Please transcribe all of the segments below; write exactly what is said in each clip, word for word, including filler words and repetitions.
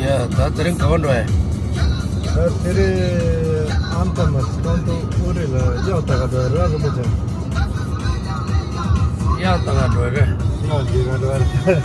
ཡ། ད་དེ་རིང་ག་པར་འགྲོ་ཡ། ད་དེ་རིང་ཨམ་ཐ་མ་སྟོང་ཐུང་ཨུ་རི་ལ་གཡག་ལྟ་ག་འགྲོ་ཡ། ར་རིན་པོ་ཆེ། གཡག་ལྟ་ག་འགྲོ་ཡ། གཡག་ལྟ་ག་འགྲོ་ཡ།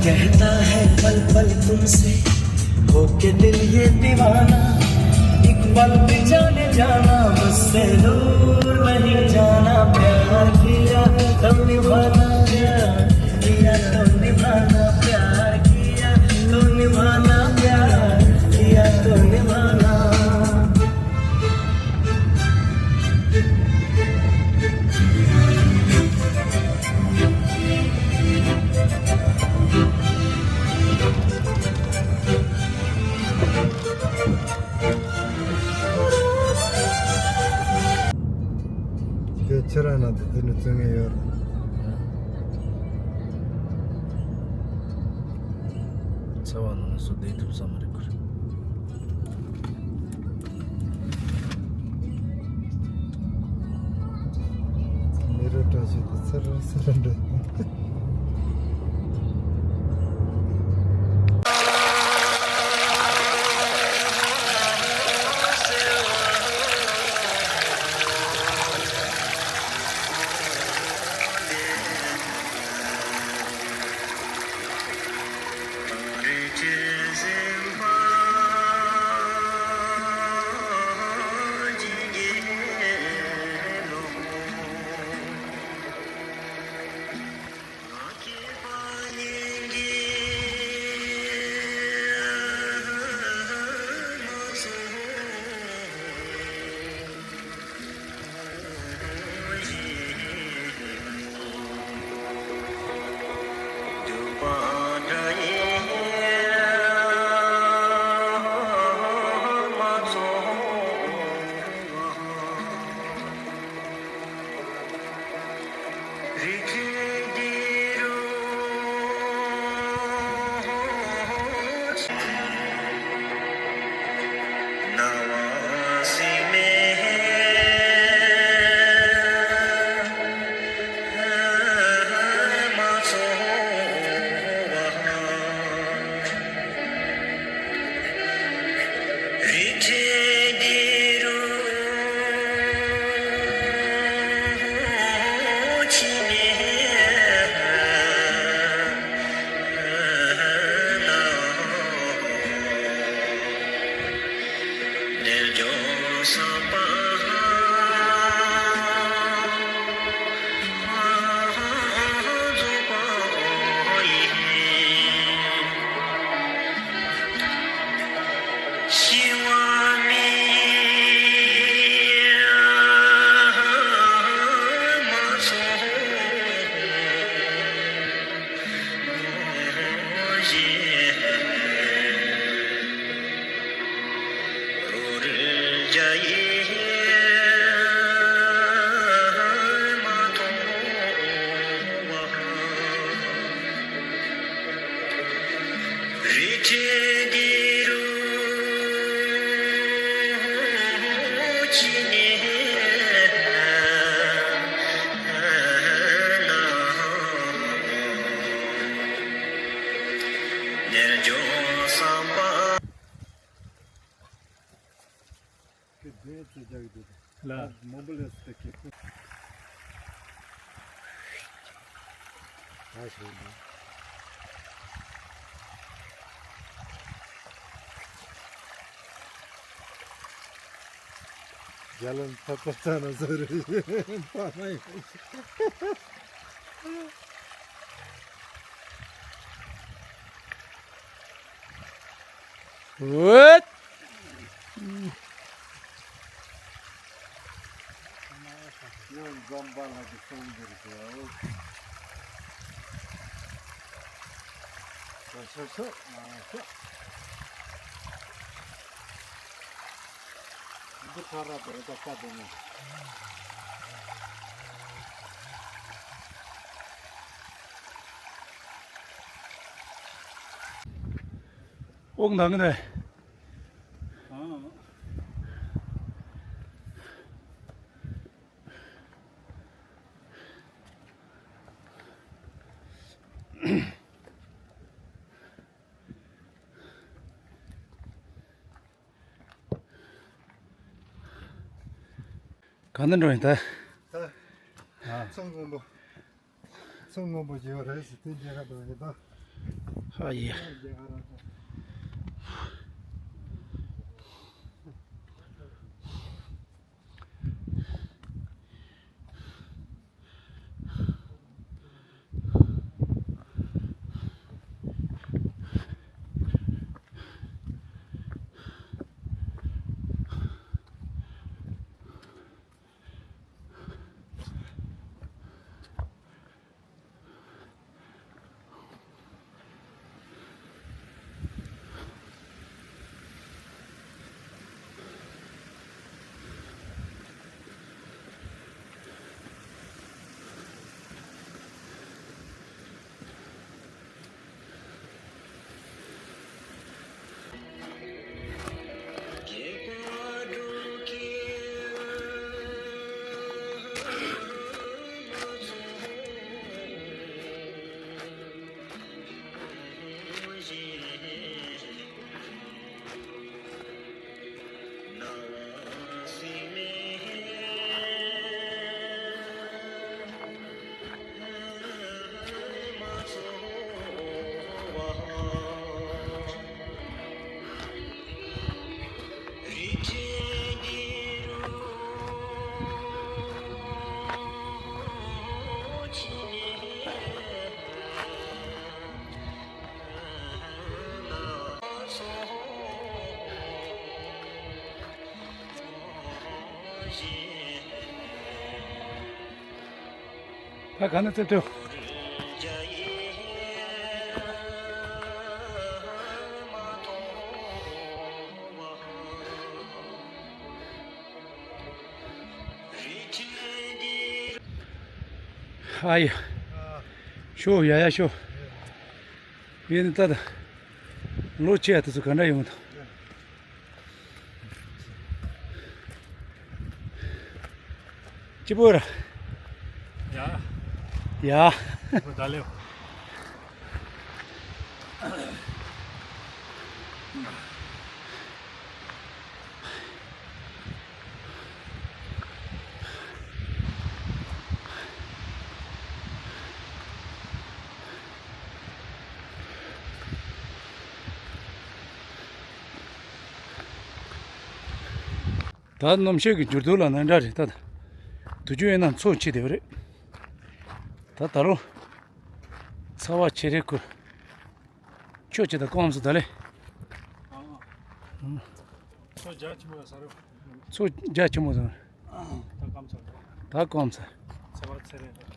कहता है पल पल तुमसे होके दिल ये दीवाना, एक पल भी जाने जाना मुझसे दूर नहीं जाना। प्यार किया तो निभाना, प्यार किया तो निभाना, प्यार किया तो निभाना, प्यार किया तो निभाना। དེ་ཁྱེད་རང་ནང་དུ་དེ་ནི་བཙོན་ངན་ཡོད་རེད། ཚ་བ་ནང་ནས་སུ་བསྡད་ཐུབ་ས་མ་རེད་ཁུར། མི་རོ་བཀྲ་ཤིས་དེ་ཚར་ར་ཚར་ར་འདྲ། ལ། མོ་བལ་ཡོད་སྟེ་ཁེ། ད་ཞོག་ནི། རྒྱ་ལམ་ཐག་པ་ཚ་ན་ཟེར་རེད། པ་མ་ཡིན། འོད། ཡོད་འཛོམས་པ་ལ་གི་སོང་འདིར་དེའོ། ཤོ་ཤོ་ཤོ། མ་ཤོ། འདི་ཁ་ར་དེ་རེད་ད་ཀ་དེ་ནི། ཨོག་འདང་གི་ནས། ག་ནས་འགྲོ་ཡིན་ད། ད། ཚང་སྔོན་པོ། ཚང་སྔོན་པོ་བྱེད་པ་རེད་ཟེར་དེ་མཇལ་ཁ་འགྲོ་ཡིན་ད། ཧ་ཡེ། མཇལ་ཁ་རག་སོང་། ད་ག་ནས་ཙེབ་ཐུབ། ཨ་ཡ། ཤོ་ཡ་ཡ་ཤོ། ཡིན་ད་ད། ལོ་ཆེ་ཡ་དེ་ཚོ་ག་འདྲ་ཡོང་ད། སྐྱིད་པོ་ར། ཡ། ཡ། སྐྱིད་པོ་ད་ལེའོ། ད་གནམ་གཤིས་ཀྱི་འགྱུར་ལྡོག་ལ་ནི་འདྲ་རེད་ད། དུས་རྒྱུན་ཡིན་ན་མཚོ་འཁྱིལ་བསྡད་པ་རེད། ད་ད་རུང་ཚ་བ་ཆེ་རེད་ཁུ། ཁྱོད་ཅི་ད་སྐོམ་སོང་ད་ལེ། ཨང་། ཚོ་རྒྱ་ཆེན་པོ་ཡོད་ས་རེད། ཚོ་རྒྱ་ཆེན་པོ་ཟེར། ད་སྐམ་ཚར་རེད། ད་སྐམ་ཚར། ཚ་བ་ཚེ་རེད་རེད།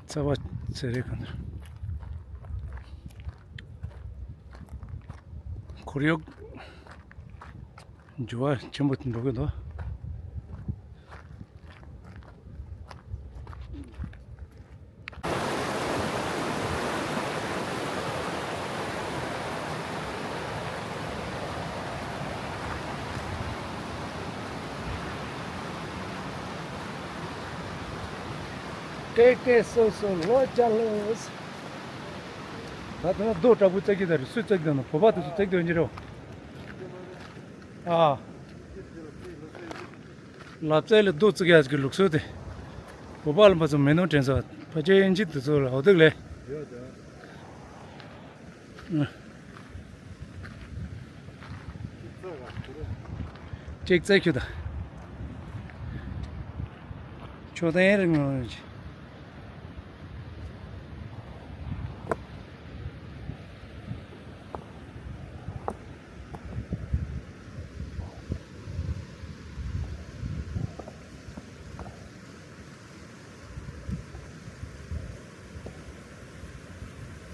ཚ་བ་ཚེ་རེད་ག་ནས། ཁོར་ཡུག་འགྱུར་བ་ཆེན་པོ་འགྲོ་གི་འདུག། ཀེ་ཀེ་སོ་སོ་ལོ་ཅ་ལོ། ད་ལྟ་ན་རྡོ་དྲག་པོ་བཙག་གི་ད་རེད། སུས་བཙག་གི་ད་ན་བོད་པ་དེ་ཚོ་བཙག་གི་ཡོད་ཀྱི་རེད། ཨ། ལབ་རྩལ་ལ་རྡོ་བཙུགས་ཡག་གི་ལུགས་སྲོལ་དེ། བོད་པ་ལ་མ་ཚོ་མེད་ནོ་དྲན་ས། ཕལ་ཆེར་དབྱིན་ཇི་དེ་ཚོ་ལ་འོ་དེ་ལས། ཅིག་བཙལ་ཁྱོད་ད། ཤོག་དང་ཡང་རིང་ངོ་།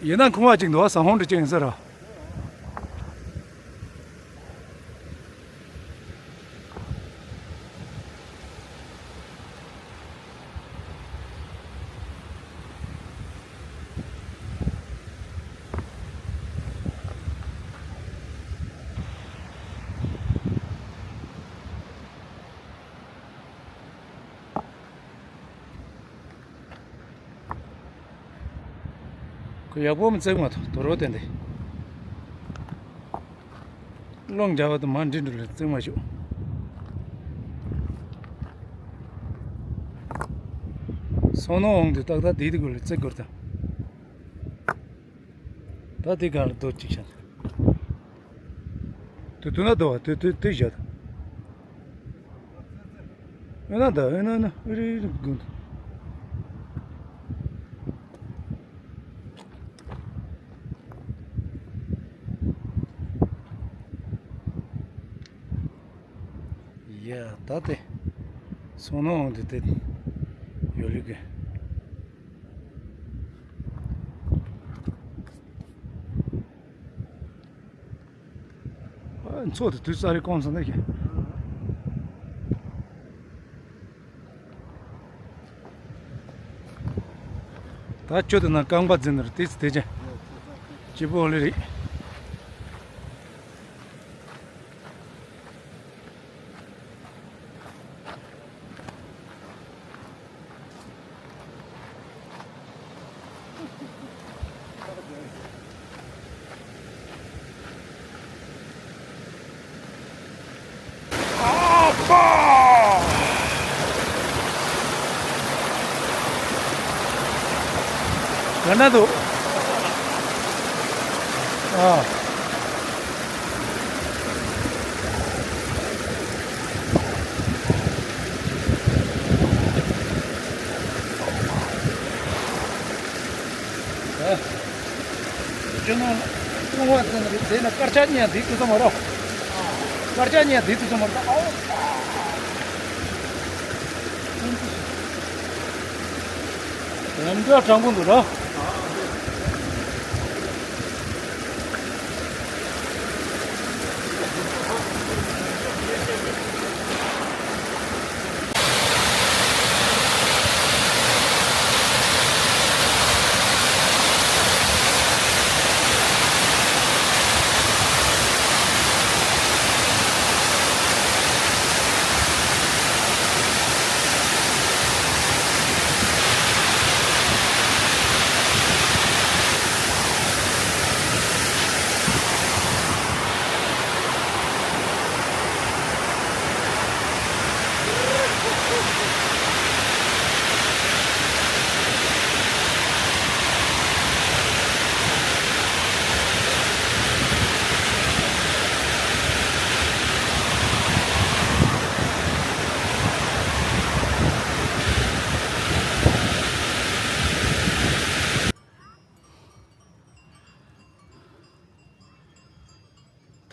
ཡིན་ན་ཁང་བ་གཅིག་འདུག་ཟ་ཧོང་འདྲ་གཅིག་ཡིན་ས་ར། ཁོ་ཡག་པོ་མི་བརྩེགས་མ་ཐོག་དོ་རོ་དེ་འདི། རླུང་རྒྱག་པ་དང་མར་འདྲི་འགྲོ་ལ་བརྩེགས་མ་བྱུང་། སོང་ནོ་འོང་དུས་ཏག་ཏག་དེའི་དེ་གུ་ལ་བརྩེགས་དགོས་དང་། ད་དེ་ག་ལ་རྡོ་གཅིག་བཞག་དུ་དུ་ན་དོ་བ་དུ་དུ་དུ་བཞག་དང་། ཨེ་ན་ད་ཨེ་ན་ན་ཨེ་རེ་རེ་དགོན་དུ། ཡ་ད་དེ་སོང་ནོ་འོང་དུས་དེ་ཡོད་ལུགས་གི། མཚོ་དེ་དུས་ཙ་རེ་སྐོམ་སོང་ན་ཞེ། ད་ཁྱོད་དེ་ན་རྐང་པ་འཛིན་ནར་དེ་ཚེ་དེ་ཅན། སྐྱིད་པོ་ལེ་རེད། ག་ན་འདུག་ཨ། ཨ། ཅི་ན་ལྟུང་བ་ཟེར་ན་རེད། དེ་ན་དཀར་ཆག་ཉལ་དེ་དུས་ཙམ་མ་རོ། དཀར་ཆག་ཉལ་དེ་དུས་ཙམ་མ་རོ། ཨའོ། ཡང་འདྲ་དྲང་པོ་འདུག་ར།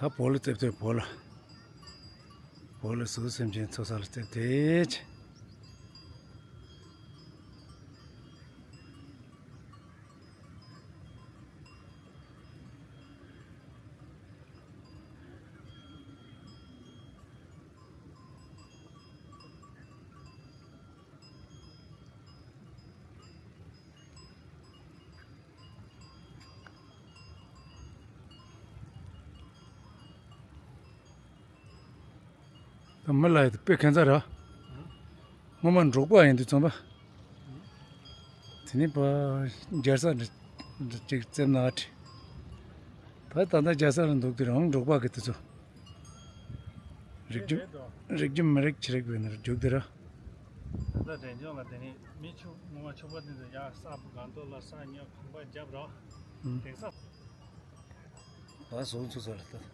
ད་བོ་ལ་རྩེབ་ཏེ་བོ་ལ། བོ་ལ་གཟུགས་སེམས་ཅན་ཚོ་ས་ལ་རྩེབ་ཏེ། ད་མི་ལ་ཡི་དེ་དཔེ་ཁན་ཚ་ར། སྔོན་མ་འབྲོག་པ་ཡིན་དུས་ཙམ་པ། དེ་ནས་པ་རྒྱལ་ས་འདྲ་འདྲ་ཅིག་བཙེམ་ན་ཨ་ཁྲི། ད་ད་ལྟ་རྒྱལ་ས་ལ་འདུག་དུས་རང་འབྲོག་པ་གི་དུས་ཚོད། རིག་རྒྱུ་རིག་རྒྱུ་མི་རིག་ཅི་རིག་པའི་ནི་རྒྱུག་དེ་ར། ད་ལྟ་དྲན་ཆུང་ལ་དེ་ནས་མི་ཕྱུག་སྔོན་མ་ཕྱུག་པ་དེ་ཚོ་ཡར་ས་སྒང་ཏོག་ལ་ས་ཉོ་ཁང་པ་བརྒྱབ་རོགས། ཨུམ། དེང་སང་། ད་བཟོ་ཚུགས་ས་ལ་ད།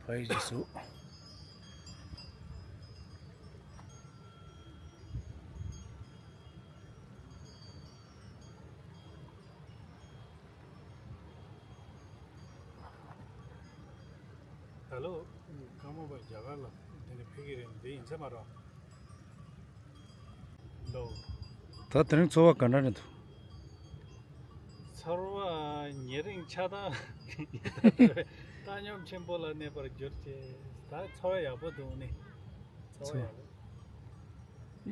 ཕ་ཡི་ཇི་སུ། ད་ལོ་ཀརྨ་པ་རྒྱ་གར་ལ་འདི་ནས་ཕེབས་ཀྱི་རེད། འདི་ཡིན་ཚད་མ་རེད། ལོ། ད་དེ་རིང་ཚོར་བ་ག་འདྲ་རེད་འདུག་ཚོར་བ་ཉེ་རིང་ཆགས་སྡང་། ལྟ་སྙོམས་ཆེན་པོ་ལ་གནས་པར་གྱུར་ཅེས། ད་ཚོར་བ་ཡག་པོ་འདུག་ནི། ཚོར་བ་ཚོ།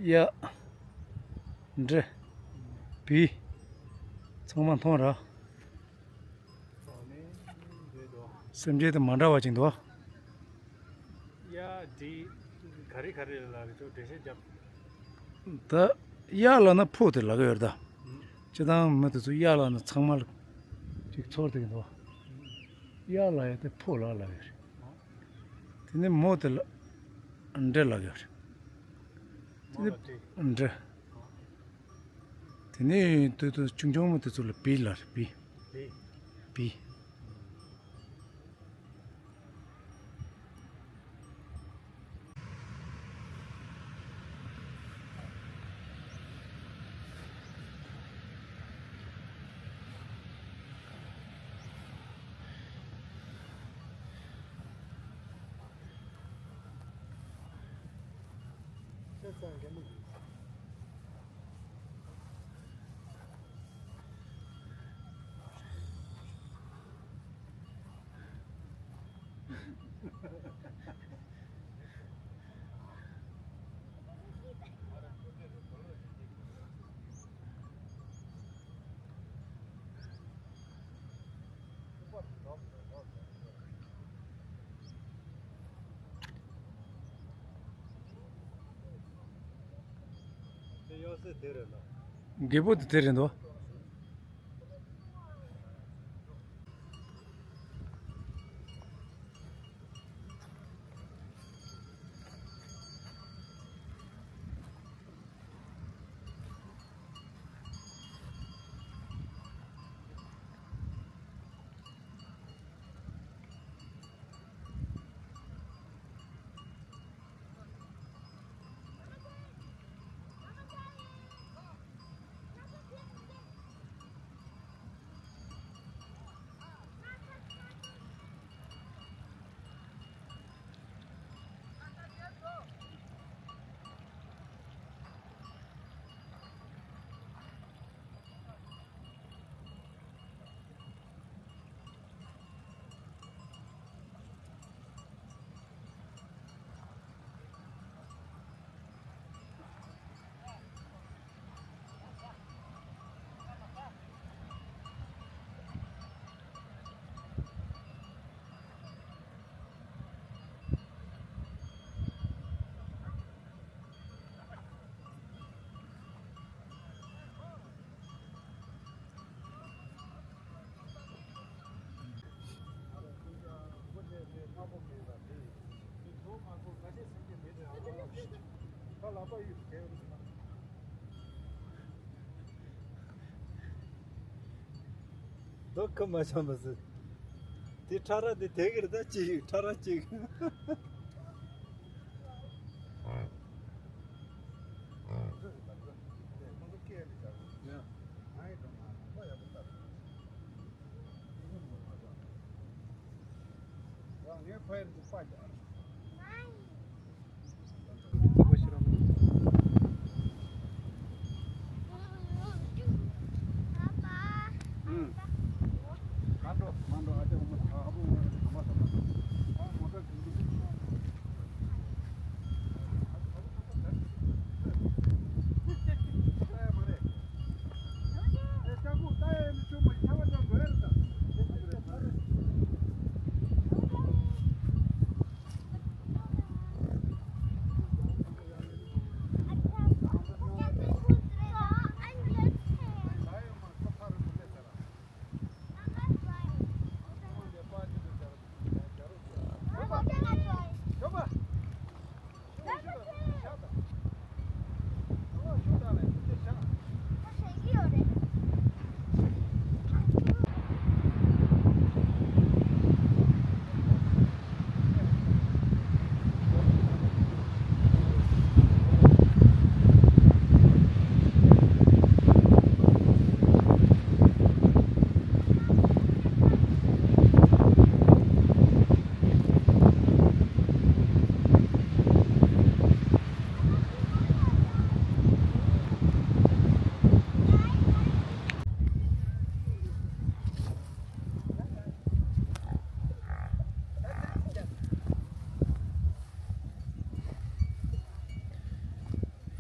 ཡག་པོ། གཡག་འབྲི། བི། ཚང་མ་མཐོང་ར། སེམས་ཅན་དེ་མ་འདྲ་བ་ཅིག་འདུག་གཡག་འདི་ག་རེ་ག་རེ་ལ་རེད་ཅོ་འགྲེལ་བཤད་རྒྱབ། ད་གཡག་ལབ་ན་ཕོ་དེ་ལབ་ཀྱི་ཡོད་རེད་ད། སྤྱིར་བཏང་མི་དེ་ཚོ་གཡག་ལབ་ན་ཚང་མ་ལ་ཅིག་ཚོར་དེ་གི་འདུག་གཡག་ལབ་ཡ་དེ་ཕོ་ལ་ལབ་ཡོད་རེད། དེ་ནས་མོ་དེ་ལ་འདྲེ་ལབ་ཡོད་རེད། དེ་ནས་འདྲེ། དེ་ནས་དེ་ཚོ་ཆུང་ཆུང་མོ་དེ་ཚོ་ལ་བི་ལབ་རེད། བི། བི། བི། རྒད་པོ་དེ་དེ་རེད་འདུག་རྡོ་ཁ་མ་བྱང་པ་ཟེར། དེ་ཁྲ་ར་དེ་དེ་གིར་ད་ཅི་ཡིག་ཁྲ་ར་ཅིག་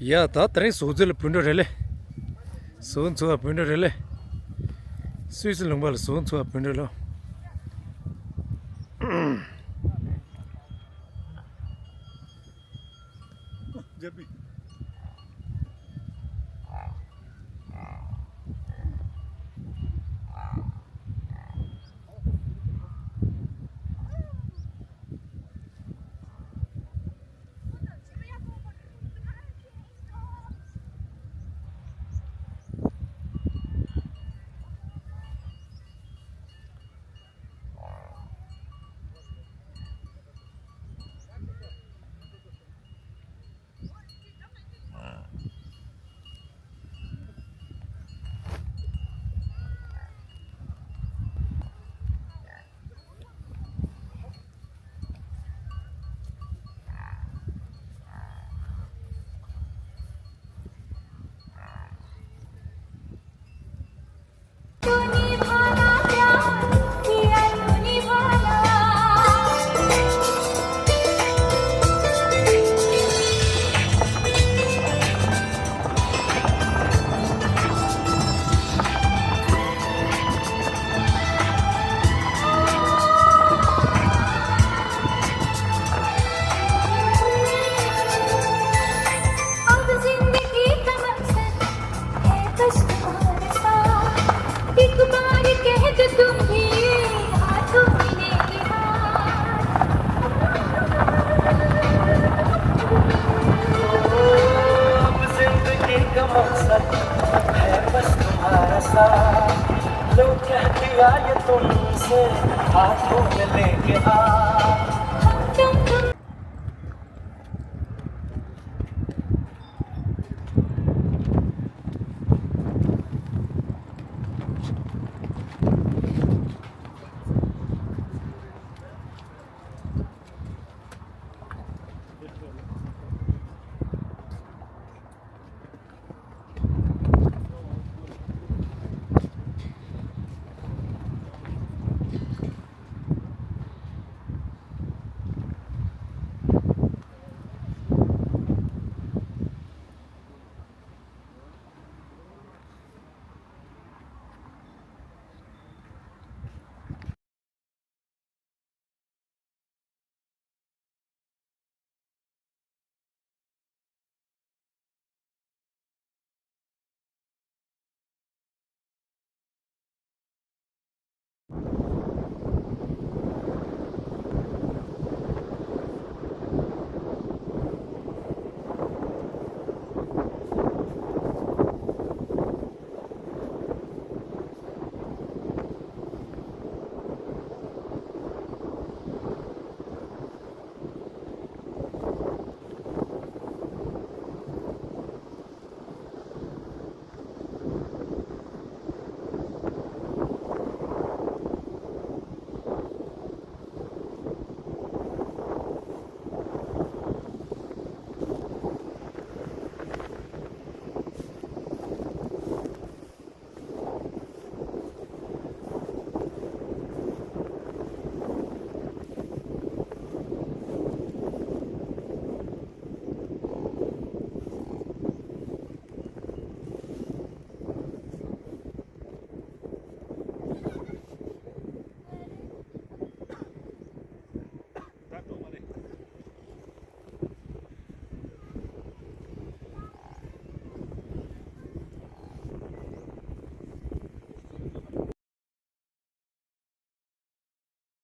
ཡ་ད་དེ་རིང་ཟོག་རྫི་ལ་བུད་འགྲོ་རེད་ལེ། ཟོག་འཚོ་བ་བུད་འགྲོ་རེད་ལེ། སུད་སི་ལུང་པ་ལ་ཟོག་འཚོ་བ་བུད་འགྲོ་ལོ། རྒྱབ་པི།